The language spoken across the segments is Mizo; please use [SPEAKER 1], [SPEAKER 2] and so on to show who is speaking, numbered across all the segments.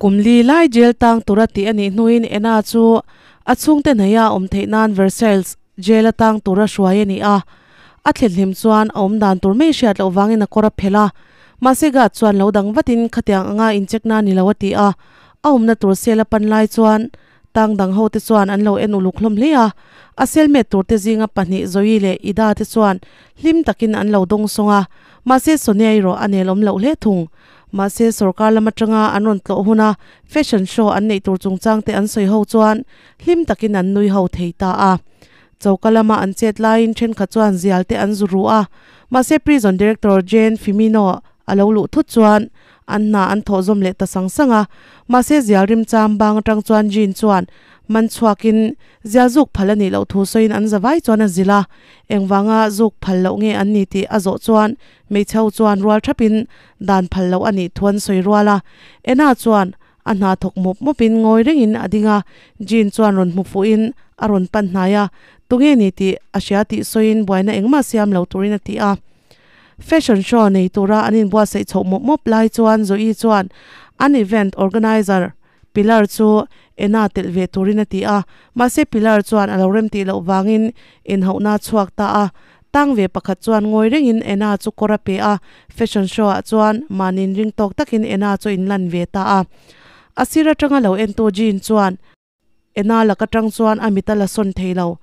[SPEAKER 1] Kum li lai jail tang tura tih a nih hnuin Ena chu a chhungte hnaia awm theih nan Versailles jail a tang tura hruai a ni a. A thlen hlim chuan a awm dan tur mai hriat loh vangin a kawr a phelh a. Mahse guard chuan lo dang vatin khatiang anga incheck na ni lo a ti a. A awmna tur cell a pan lai chuan tang dang ho te chuan an lo en uluk hlawm hle a. A cellmate tur te zinga pahnih Zoe leh Ida te chuan hlim takin an lo dawng sawng a. Mahse Sonia erawh a nelawm loh hle thung. Mahse sorkar lam atanga an rawn tlawh huna fashion show an neih tur chungchang te an sawi ho chuan hlim takin an nui ho thei ta a. Choka lama an chet laiin thenkhat chuan zial te an zu ru a, mahse prison director Jane Fimino a lo luh thut chuan an hna an thawh zawm leh ta sang sang a. Mahse zial rimcham bang atang chuan Jane chuan man chhuakin zial zuk phal a nih loh thu sawiin an zavai chuan a zilh a, engvanga zuk phal loh nge an ni tih a zawh chuan hmeichhe ho chuan rual thapin Dan phal loh a nih thu an sawi rual a, Ena chuan a hna thawk mawp mawpin ngawi rengin a ding a, Jean chuan rawn hmu fuhin a rawn pan hnai a, tunge ni tih a hria tih sawiin buaina engmah siam lo turin a ti a. Fashion show nei tura an inbuatsaih chhoh mawp mawp lai chuan Zoe chuan an event organiser Pilar chu Ena telh ve turin a ti a, mahse Pilar chuan a lo remtih loh vangin inhauhna a chhuak ta a. Tang ve pakhat chuan ngawi rengin Ena chu kawr a pe a, fashion show ah chuan mahni ring tawk takin Ena chu inlan ve ta a. A sir atanga lo entu Jean chuan Ena lak atang chuan a mit a la sawn thei lo.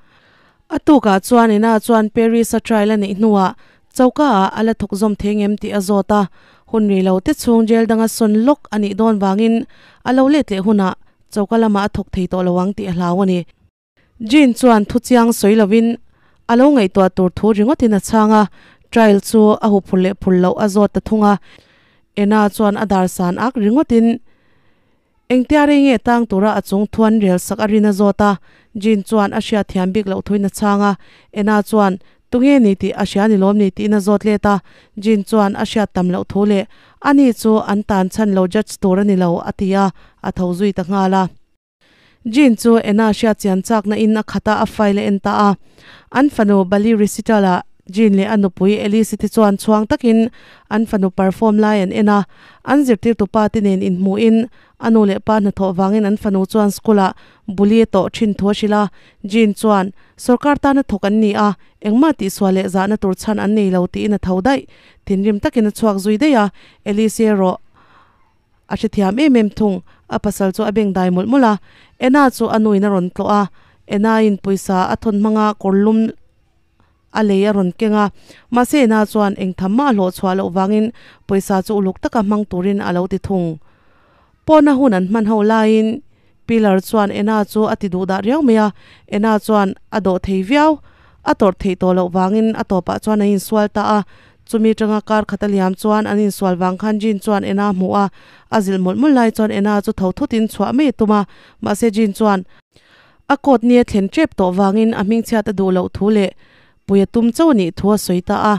[SPEAKER 1] A tukah chuan Ena chuan Paris a trial a neih hnuah choka ah a la thawk zawm thei ngem tih a zawt a, hun rei lo te chhung jail danga sawn lawk a nih dawn vangin a lo let leh hunah choka lamah a thawk thei tawh lo ang tih a hlau a ni. Jean chuan thu chiang sawi lovin a lo ngaihtuah tur thu ringawtin a chhang a, trial chu a hu phur leh phur loh a zawt ta thung a, Ena chuan a dar san ak ringawtin Engtia rei nge tang tura a chung thuan rel sak a rin a zawt a, Jean chuan a hriat thiam bik loh thuin a chhang a, Ena chuan Tunge ni tih a hria ni lawm ni tiin a zawt let a, Jean chuan a hriat tam loh thu leh ani chu an tan chhan lo judge tur a ni lo a ti a, a tho zui ta nghal a. Jean chu Ena hriat chian chakna in a khat a, a file a en ta a. An fanu Bali recital ah Jean leh a nupui Elise te chuan chhuang takin an fanu perform lai an en a, an zirtirtu pa te nen inhmuhin a nu leh pa hnathawh vangin an fanu chuan school ah bully a tawh thin thu a hrilh a, Jean chuan sorkar tana thawk an ni a, engmah tihsual leh zahna tur chhan an nei lo tiin a tho daih. Thinrim takin a chhuak zui daih a, Elise erawh a hrethiam em em thung, a pasal chu a beng dai mawlh mawlh a, Ena chu a nuin a rawn tlawh a, Ena in pawisa a thawn hmanga kawrlum a lei a rawn keng a, mahse Ena chuan eng tham mah a hlawh chhuah loh vangin pawisa chu uluk taka hmang turin a lo ti thung. Pawna hun an hman ho laiin Pilar chuan Ena chu a ti duh dah riau mai a, Ena chuan a dawh thei viau, a tawrh theih tawh loh vangin a tawpah chuan a insual ta a, chumi tanga kar khat a liam chuan an insual vang khan Jean chuan Ena a hmu a, a zilh mawlh mawlh lai chuan Ena chu tho thutin chhuah mai a tum a, mahse Jean chuan A coat nia thlen tep tawh vangin a hmingchhiat a duh loh thu leh pui a tum chauh a nih thu a sawi ta a.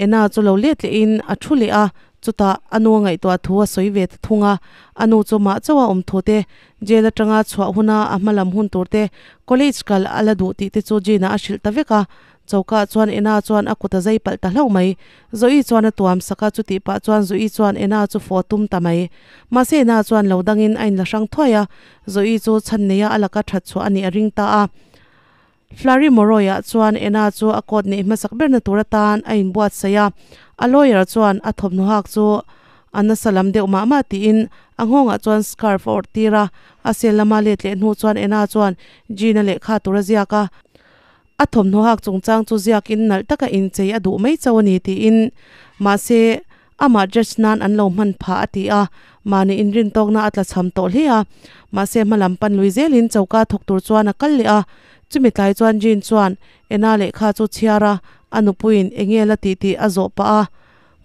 [SPEAKER 1] Ena chu lo let lehin a thu leh a, chutah a nu a ngaihtuah thu a sawi ve ta thung a. A nu chu mah chauh a awm thu te, jail atanga chhuah huna a hma lam hun tur te, college kal a la duh tih te chu Gina a hrilh ta vek a. Choka chuan Ena chuan a kut a zai palh ta hlauh mai. Zoe chuan a tuam sak a, chutih pah chuan Zoe chuan Ena chu fawh a tum ta mai. Mahse Ena chuan lo dangin a inla hrang thuai a, Zoe chu chhan neia a laka that chhuah a nih a ring ta a. Flurry Moroy-ah chuan Ena chu a court neih hmasak berna tur atan a inbuatsaih a, a lawyer chuan a thawmhnaw hak chu a nasa lam deuh mah mah tiin a nghawngah chuan scarf a awrh tir a, a cell lama let leh hnu chuan Ena chuan Gina lehkha tur a ziak a. A thawmhnaw hak chungchang chu ziakin nalh taka inchei a duh mai chauh a ni tiin mahse amah judge nan an lo hman phah a ti a, mahni inrintawkna a tlachham tawh hle a. Mahse hmalam pan lui zelin choka thawk tur chuan a kal leh a, chumi tlai chuan Jean chuan Ena lehkha chu chhiar a, a nupuiin enge la tih tih a zawh pah a.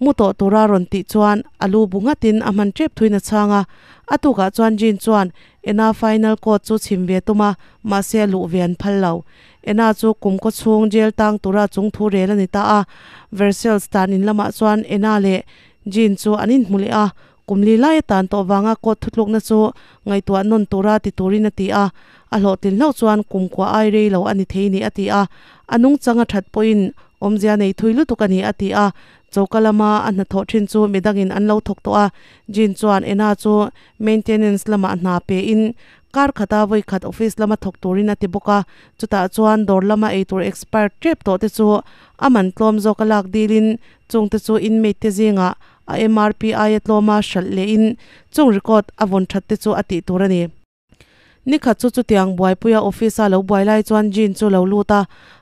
[SPEAKER 1] Mu tawh tura rawn tih chuan a lu bu nghatin a hman tep thuin a chhang a. A tukah chuan Jean chuan Ena final court chu chhim ve tum a, mahse a luh ve an phal lo. Ena chu kum kaw chhung jail tang tura chung thu rel a ni ta a. Versailles tan in lamah chuan Ena leh Jean chu an inhmu leh a, kum li lai a tan tawh vanga court thutlukna chu ngaihtuah nawn tura ti turin a ti a. A hlawhtlin hlauh chuan kum kua ai rei lo a ni thei ni a ti a. A nungchang a that pawhin awmzia nei thui lutuk a ni a ti a. Choka lama a hnathawh thin chu midangin an lo thawk tawh a, Jean chuan Ena chu maintenance lamah hna pe in kar khata vawi khat office lama thawk turin a ti bawk a, chutah chuan dawr lama eitur expired tep tawh te chu a man tlawm zawk a lak dilin chungte chu inmate te zingah a MRP aia tlawma hralh lehin chung record a vawn that te chu a tih tur a ni. Nikhat chu chutiang buaipuia office a lo buai lai chuan Jean chu lo lut a,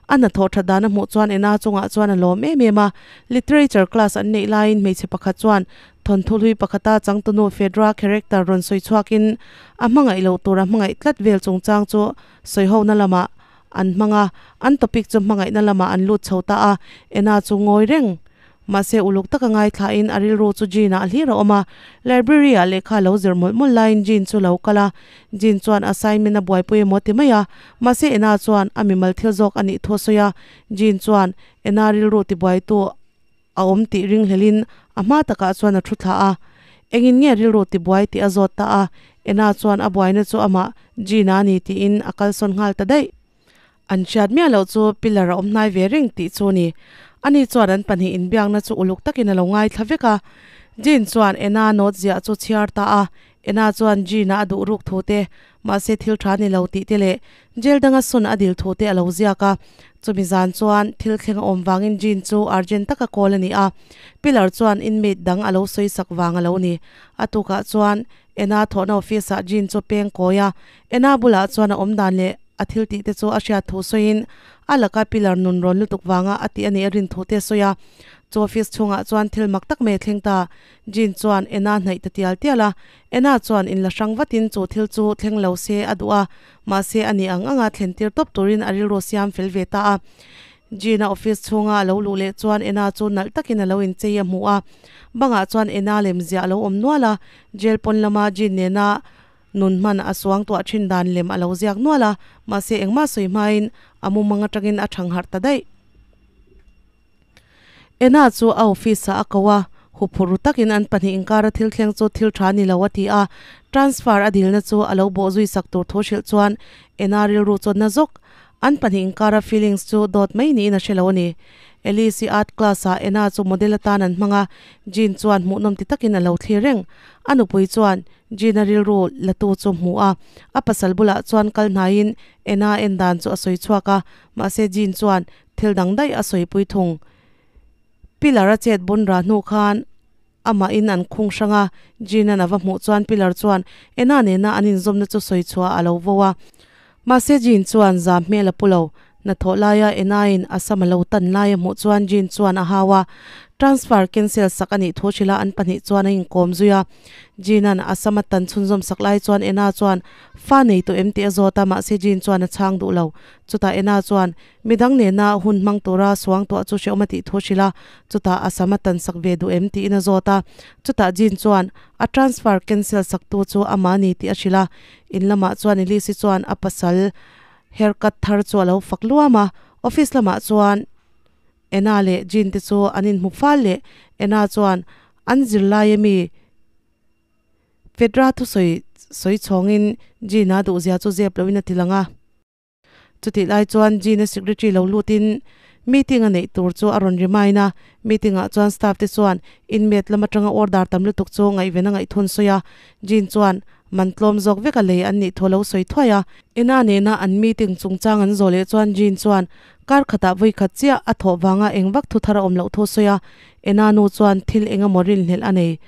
[SPEAKER 1] a hnathawh that dan a hmuh chuan Ena chungah chuan a lawm em em a. Literature class an neih laiin hmeichhe pakhat chuan thawnthu hlui pakhata changtunu Fedra character rawn sawi chhuakin a hmangaih loh tur a hmangaih tlat vel chungchang chu sawihona lamah an hmang a, an topic chu hmangaihna lamah an lut chho ta a, Ena chu ngawi reng. Mahse uluk taka ngaithlain a rilru chu Jean-ah hlir a awm a, library-ah lehkha a lo zir mawlh mawlh laiin Jean chu lo kal a, Jean chuan assignment a buaipui emaw ti mai a, mahse Ena chuan a mimal thil zawk a nih thu a sawi a, Jean chuan Ena rilru tibuaitu a awm tih ringhlelin a hma takah chuan a thu thla a, engin nge rilru tibuai tih a zawt ta a, Ena chuan a buaina chu amah Jean-a a ni tiin a kalsawn nghal ta daih. An hriat miah loh chu pillar a awm hnai ve reng tih chu a ni. Ani chuan an pahnih inbiakna chu uluk takin a lo ngaithla vek a. Jean chuan Ena note ziah chu chhiar ta a. Ena chuan Jean-a a duh ruk thu te, mahse thil tha ni lo tih te leh jail danga sun a dil thu te a lo ziak a. Chumi zan chuan thil thleng a awm vangin Jean chu urgent taka call a ni a. Pillar chuan inmate dang a lo sawi sak vang a lo ni. A tukah chuan Ena thawhna office-ah Jean chu peng kawi a. Ena bulah chuan a awm dan leh a thil tih te chu a hriat thu sawiin a laka pillar nun rawn lutuk vanga a tih a nih a rin thu te a sawi a. Chu office chhungah chuan thil mak tak mai a thleng ta. Jean chuan Ena hnaih ta tial tial a. Ena chuan inla hrang vatin chu thil chu thleng lo se a duh a, mahse a nih ang anga thlen tir tawp turin a rilru siam fel ve ta a. Jean-a office chhunga a lo luh leh chuan Ena chu nalh takin a lo inchei a hmu a. Bangah chuan Ena lemziah a lo awm nual a, jail pawn lama Jean nena Nun hman a suang tuah thin dan lem a lo ziak nual a, mahse engmah sawi hmain a mumang atangin a thang harh ta daih. Ena chu a office ah a ko a, huphurh ru takin an pahnih inkara thil thleng chu thil tha ni lo a ti a, transfer a dilna chu a lo bawh zui sak tur thu hrilh chuan Ena rilru chu na zawk. An pahnih inkara feelings chu dawt mai niin a hre lo a ni. Alice-i art class ah Ena chu model atan an hmang a, Jean chuan hmuhnawm ti takin a lo thlir reng. A nupui chuan Gina rilru latu chu hmu a, a pasal bulah chuan kal hnaiin Ena en dan chu a sawi chhuak a, mahse Jean chuan thil dang daih a sawipui thung. Pillar a chet bun ra hnu khan amahin an khung hrang a, Gina'n a va hmuh chuan Pillar chuan Ena nena an inzawmna chu sawi chhuah a lo vo a. Mahse Jean chuan zam hmel a pu lo. Hnathawh laia Enain a sam a lo tan lai a hmuh chuan Jean chuan a hau a, transfer cancel sak a nih thu hrilh a an pahnih chuan a inkawm zui a. Jean-a'n a sam a tan chhunzawm sak lai chuan Ena chuan fa nei tawh em tih a zawt a, mahse Jean chuan a chhang duh lo. Chutah Ena chuan midang nena hun hmang tura suang tuah chu hrehawm a tih thu hrilh a, chutah a sam a tan sak ve duh em tiin a zawt a. Chutah Jean chuan a transfer cancel sak tu chu amah a ni tih a hrilh a. In lamah chuan Elise-i chuan a pasal haircut thar chu a lo fak luam a, office lamah chuan Ena leh Jean te chu an inhmu fal leh Ena chuan an zirlai ami Fedra thusawi sawi chhawngin Jean-a duhzia chu zep loin a ti lang a. Chutih lai chuan Jean-a secretary lo lutin meeting a neih tur chu a rawn remind a, meeting ah chuan staff te chuan inmate lam atanga order tam lutuk chu ngaihven a ngaihthun sawi a, Jean chuan man tlawm zawk vek a lei an nih thu a lo sawi thuai a. Ena nena an meeting chungchang an zawh leh chuan Jean chuan kar khatah vawi khat chiah a thawh vanga eng vak thu thar a awm loh thu sawi a, Ena nu chuan thil eng emaw rinhlelh a nei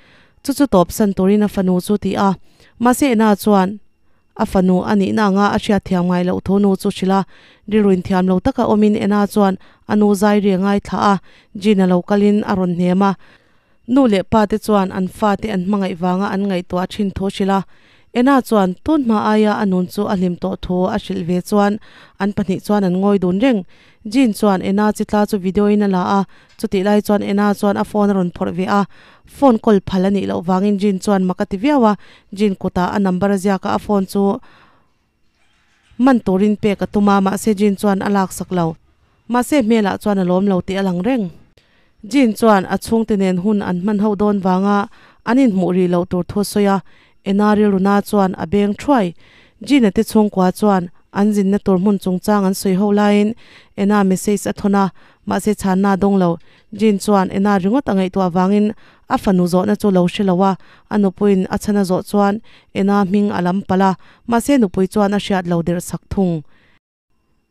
[SPEAKER 1] chu chu tawp san turin a fanu chu ti a, mahse Ena chuan A fanu a nihna anga a hriatthiam ngai loh thu nu chu hrilh a, rilruin thiam lo taka awmin Ena chuan a nu zai ri a ngaithla a, Jean a lo kalin a rawn hnem a. Nu leh pa te chuan an fate an hmangaih vanga an ngaihtuah thin thu hrilh a, Ena chuan tun hma aia a nun chu a hlim tawh thu a hrilh ve chuan an pahnih chuan an ngawi dun reng. Jean chuan Ena chi tla chu video in a la a, chutih lai chuan Ena chuan a phone a rawn phawrh ve a, phone call phal a nih loh vangin Jean chuan mak a ti viau a, Jean kutah a number a ziak a, a phone chu man turin pek a tum a, mahse Jean chuan a laksak lo. Mahse hmelah chuan a lawm lo tih a lang reng. Jean chuan a chhungte nen hun an hman ho dawn vanga an inhmuh rih loh tur thu a sawi a, Ena rilruna chuan a beng thuai. Jean-a te chhungkua chuan an zinna tur hmun chungchang an sawi ho laiin Ena message a thawn a, Mahse chhanna a dawng lo. Jean chuan Ena ringawt a ngaihtuah avangin a fanu zawhna chu lo hre lo a, a nupuiin a chhan a zawh chuan Ena hming a lam palh a, mahse nupui chuan a hriat lo der sak thung.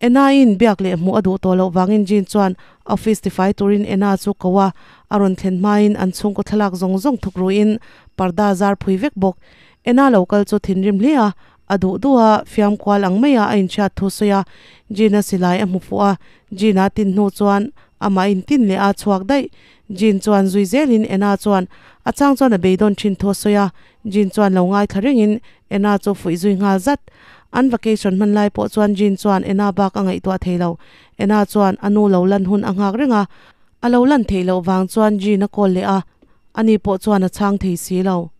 [SPEAKER 1] Ena-in biak leh hmuh a duh tawh loh vangin Jean chuan office tifai turin Ena chu ko a, a rawn thlen hmain an chhungkaw thlalak zawng zawng thuk ruiin parda zar phui vek bawk. Ena lo kal chu thinrim hle a, a duh duh a, fiam kual ang maia a inhriat thu sawi a, Jean-a silai a hmu fuh a, Jean-a tin hnu chuan amah in tin leh a chhuak daih. Jean chuan zui zelin Ena chuan a chang chuan a beidawn thin thu a sawi a, Jean chuan lo ngaithla rengin Ena chu fuih zui nghal zat. An vacation hman lai pawh chuan Jean chuan Ena bak a ngaihtuah thei lo. Ena chuan a nu lo lan hun a nghak reng a, a lo lan theih loh vang chuan Jean a call leh a, ani pawh chuan a chhang thei si lo.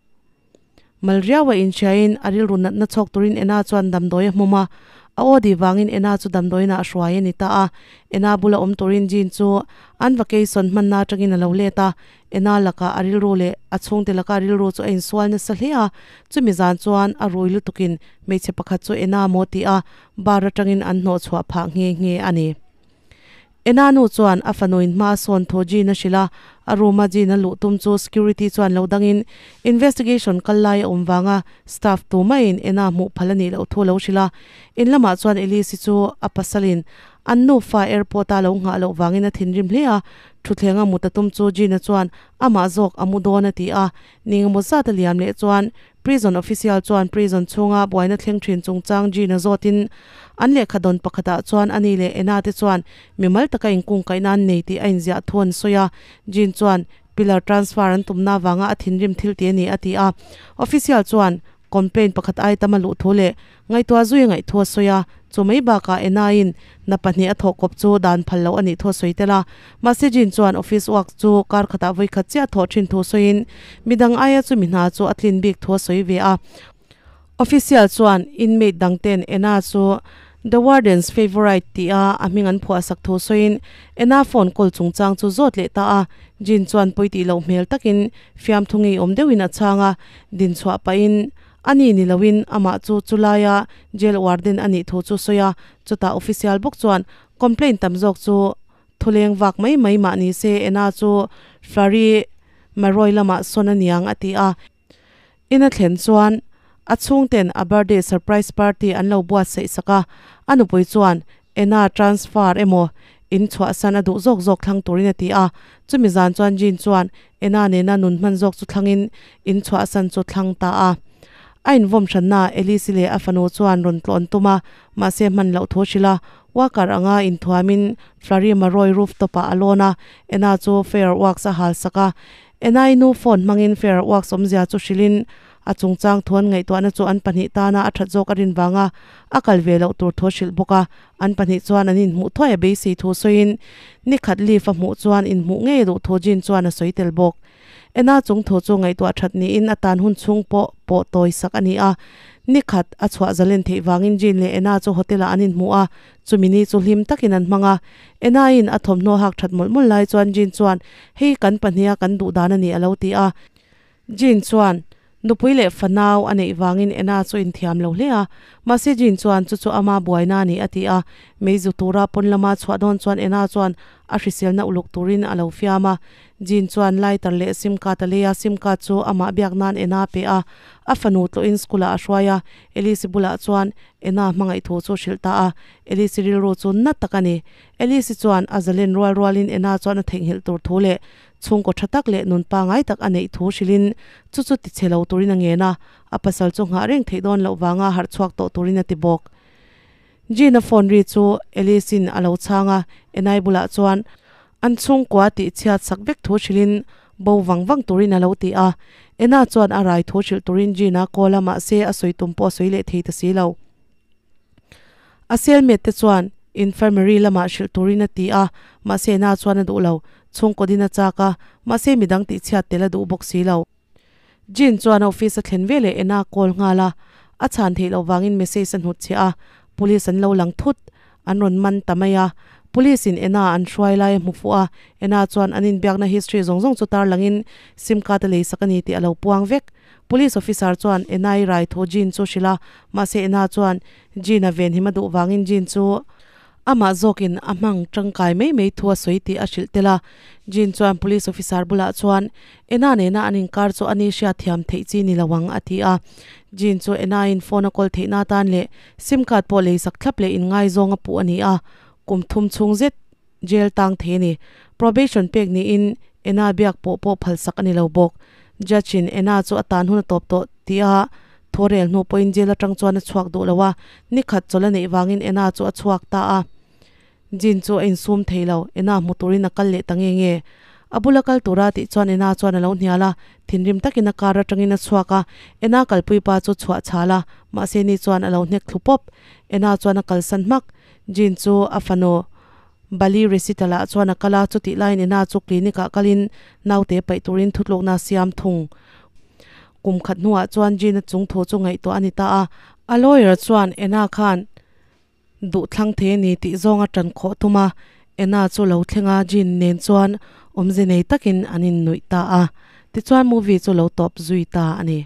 [SPEAKER 1] Mal riau a inhriain a rilru natna chhawk turin Ena chuan damdawi a hmawm a, a aw dih vangin Ena chu damdawiinah a hruai a ni ta a. Ena bula awm turin Jean chu an vacation hmanna atangin a lo let a, Ena lakah a rilru leh a chhungte laka a rilru chu a insual nasa hle a, chumi zan chuan a rui lutukin hmeichhe pakhat chu Ena maw tih a bar atangin an hnawh chhuah phah nghe nghe a ni. Ena nu chuan a fanuin hma a sawn thu Jean a hrilh a, a room a Jean a luh tum chu security chuan lo dangin investigation kal lai a awm vanga staff tu maiin Ena hmuh phal a nih loh thu a lo hrilh a. In lamah chuan Elise-i chu a pasalin an nufa airport a lo nghah loh vangin a thinrim hle a, Thutthleng a mut a tum chu Gina chuan amah zawk a mu dawn a ti a, ning emaw zat a liam leh chuan prison official chuan prison chhunga buaina thleng thin chungchang Gina zawtin an lehkha dawn pakhatah chuan ani leh Ena te chuan mimal taka inkungkaihna an nei tih a inziah thu an sawi a, Gene chuan pillar transfer an tumna avanga a thinrim thil ti a ni a ti a, official chuan complaint pakhat ai tam a luh thu leh Ngaihtuah zui a ngaih thu a sawi a, chu mai bakah Enaiin na pahnih a thawh kawp chu dan phal loh a nih thu a sawi tel a. Mahse Jean chuan office work chu kar khatah vawi khat chiah thawh thin thu sawiin midang aia chumi hna chu a tlin bik thu a sawi ve a. Official chuan inmate dang ten Ena chu The Warden's Favourite tih a a hming an phuah sak thu sawiin Ena phone call chungchang chu zawt leh ta a. Jean chuan pawi tih loh hmel takin fiamthu ngeiawm deuhin a chhang a, dinchhuah pahin A ni ni loin amah chu chulaia jail warden a nih thu chu sawi a, chutah official bawk chuan complaint tam zawk chu thuleng vak mai mai mah ni se Ena chu Flurry Maroy lamah sawn a niang a ti a. In a thlen chuan a chhungten a birthday surprise party an lo buatsaih sak a, a nupui chuan Ena transfer emaw in chhuahsan a duh zawk zawk thlang turin a ti a, chumi zan chuan Jean chuan Ena nena nun hman zawk chu thlangin in chhuahsan chu thlang ta a. A invawm hranna Elise leh a fanu chuan rawn tlawn tum a, mahse hman loh thu a hrilh a, Walker anga inthuamin Flurry Maroy rooftop ah a lawn a, Ena chu fireworks a hal sak a. Ena-i nu phone hmangin fireworks awmzia chu hrilhin A chungchang thuan ngaihtuahna chu an pahnih tana a that zawk a rin vanga a kal ve loh tur thu a hrilh bawk a. An pahnih chuan an inhmuh thuai a beisei thu sawiin ni khat leave a hmuh chuan inhmuh ngei a duh thu Jean chuan a sawi tel bawk. Ena chung thu chu ngaihtuah that niin a tan hun chhung pawh pawh tawi sak a ni a. Ni khat a chhuah zalen theih vangin Jean leh Ena chu hotel ah an inhmu a, chumi ni chu hlim takin an hmang a. Ena-in a thawmhnaw hak that mawlh mawlh lai chuan Jean chuan hei kan pahniha kan duh dan a ni a lo ti a. Jean chuan nupui leh fanau a neih vangin Ena chu inthiam lo hle a, mahse Jean chuan chu chu ama buaina a ni a ti a. Meizu tura pawn lama chhuah dawn chuan Ena chuan a hriselna uluk turin a lo fiam a. Jean chuan lighter leh sim card a lei a, sim card chu amah biak nan Ena a pe a. A fanu tlawhin school ah a hruai a, Elise bulah chuan Ena hmangaih thu chu hrilh ta a. Elise rilru chu na tak a ni. Elise chuan a zalen rual rualin Ena chuan a theihnghilh tur thu leh Chhungkaw tha tak leh nun pangai tak a neih thu hrilhin chu chu tichhe lo turin a ngen a, a pasal chu nghah reng theih dawn loh vanga harh chhuak tawh turin a ti bawk. Jean-a phone ri chu Alice-in a lo chhang a, Enai bulah chuan an chhungkua tih chhiat sak vek thu hrilhin bo vang vang turin a lo ti a. Ena chuan a rai thu hrilh turin Jean-a call a mahse a sawi tum pawh a sawi leh thei ta si lo. A cellmate te chuan infirmary lamah hrilh turin a ti a, mahse na chuan a duh lo. Chhungkaw din a chak a, mahse midang tihchhiat tel a duh bawk si lo. Jean chuan a office a thlen veleh Ena call nghal a, a chhan theih loh vangin message a hnutchhiah a, police an lo lang thut. An rawn man ta mai a, police in Ena an hruai lai a hmu fuh a, Ena chuan an inbiakna history zawng zawng chu tarlangin sim card a leisak a ni tih a lo puang vek. Police officer chuan Enai rai thu Jean chu hrilh a, mahse Ena chuan Jean a venhim a duh vangin Jean chu Amah zawkin a hmang tangkai mai mai thu a sawi tih a hrilh tel a. Jean chuan police officer bulah chuan Ena nena an inkar chu ani hriatthiam theih chi ni lo ang a ti a. Jean chu Ena-in phone a kawl theihna atan leh sim card pawh lei sak thlap leh inngaizawng a puh a ni a. Kum thum chhung zet jail tang thei a ni. Probation pek niin Ena biak pawh pawh phalsak a ni lo bawk. Judge in Ena chu a tan hun a tawp tawh tih a thaw rel hnu pawhin jail atang chuan a chhuak duh lo a, ni khat chawlh a neih vangin Ena chu a chhuak ta a. Jin chu a insum thei lo, Ena hmu turin a kal leh ta nge nge. A bula kal tura tih chuan Ena chuan a lo hnial a, thinrim takin a car atangin a chhuak a, Ena kalpui pa chu chhuah chhal a, mahse ni chuan a lo hnek thlu pawp. Ena chuan a kalsan hmak. Jin chu a fanu Bali recital ah chuan a kal a, chutih laiin Ena chu clinic ah kalin naute paih turin thutlukna a siam thung. Kum khat hnuah chuan Jin-a chung thu chu ngaihtuah a ni ta a, a lawyer chuan Ena khan duh thlang thei a ni tih zawng a tan khawh tum a, Ena chu lo thleng a, Jin nen chuan awmze nei takin an innuih ta a, tichuan movie chu lo tawp zui ta a ni.